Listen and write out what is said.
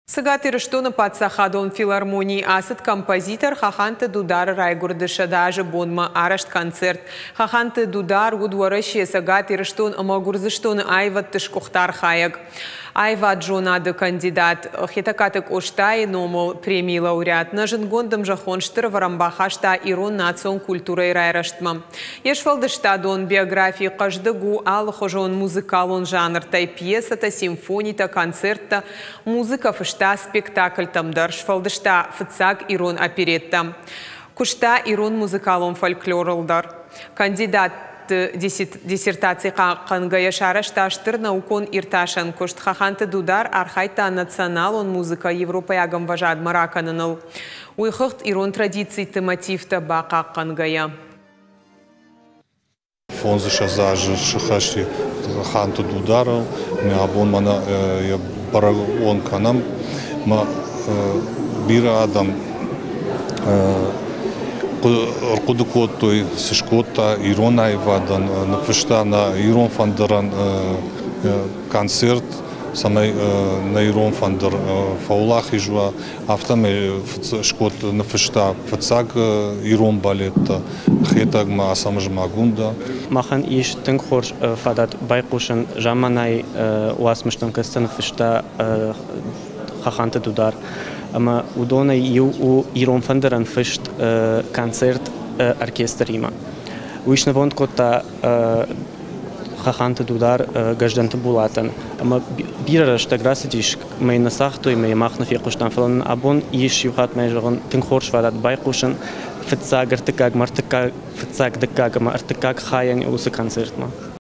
Цӕгат Ирыстоны паддзахадон филармонийы ацыд композитор Хаханты Дудары райгуырды 100 азы бонмӕ арӕзт концерт. Хаханты Дудар уыд Уӕрӕсе, Цӕгат Ирыстон ӕмӕ Гуырдзыстоны аивӕдты сгуыхт архайӕг. Аивадзонады кандидат, Хетӕгкаты Къостайы номыл премийы лауреат, нӕ зындгонд ӕмзӕххон стыр ӕвӕрӕн бахаста ирон национ культурӕйы райрӕзтмӕ. Йе сфӕлдыстадон биографи хъӕздыг у алыхуызон музыкалон жанртӕй: пьесӕтӕ, симфонитӕ, концерттӕ, музыкӕ фыста спектакльтӕм дӕр, сфӕлдыста фыццаг ирон опереттӕ. Куыста ирон музыкалон фольклорыл дӕр. Кандидатты диссертаци хъахъхъӕнгӕйӕ сарӕзта стыр наукон иртасӕн куыст. Хаханты Дудар архайдта националон музыкӕ европӕйаг ӕмвӕзадмӕ ракӕныныл. Уый хыгъд ирон традициты мотивтӕ бахъахъхъӕнгӕйӕ. 25 азы сыхӕсти Хаханты Дударыл. Мӕ абон мӕнӕ йӕ бӕрӕгбон кӕнӕм. Мӕ бирӕ адӕм ӕрхъуыды кодтой, цы скодта ирон аивадӕн, ныффыста нӕ ирон фӕндырӕн концерт, цӕмӕй нӕ ирон фӕндыр фӕуӕлахиз уа. Афтӕмӕй ныффыста фыццаг ирон балеттӕ Хетӕгмӕ, Ацӕмӕзмӕ, Агундӕ. Махӕн ис тынг хорз фадат байхъусын замманай уацмыстӕм, кӕцытӕ ныффыста Хаханты Дудар. Ӕмӕ уыдонӕй иу у ирон фӕндырӕн фыст концерт оркестримӕ. Уый снывонд кодта Хаханты Дудар Гӕздӕнты Булатӕн. Ӕмӕ бирӕ рӕстӕг рацыдис, мӕ нӕ цагътой, мӕ мах нӕ фехъуыстам, фӕлӕ нын абон ис иу хатт мӕ зӕгъын тынг хорз фадат байхъусын фыццаг, ӕртыккаг, ӕмӕ ӕртыккаг, фыццаг, дыккаг ӕмӕ ӕртыккаг хайӕн уыцы концертмӕ.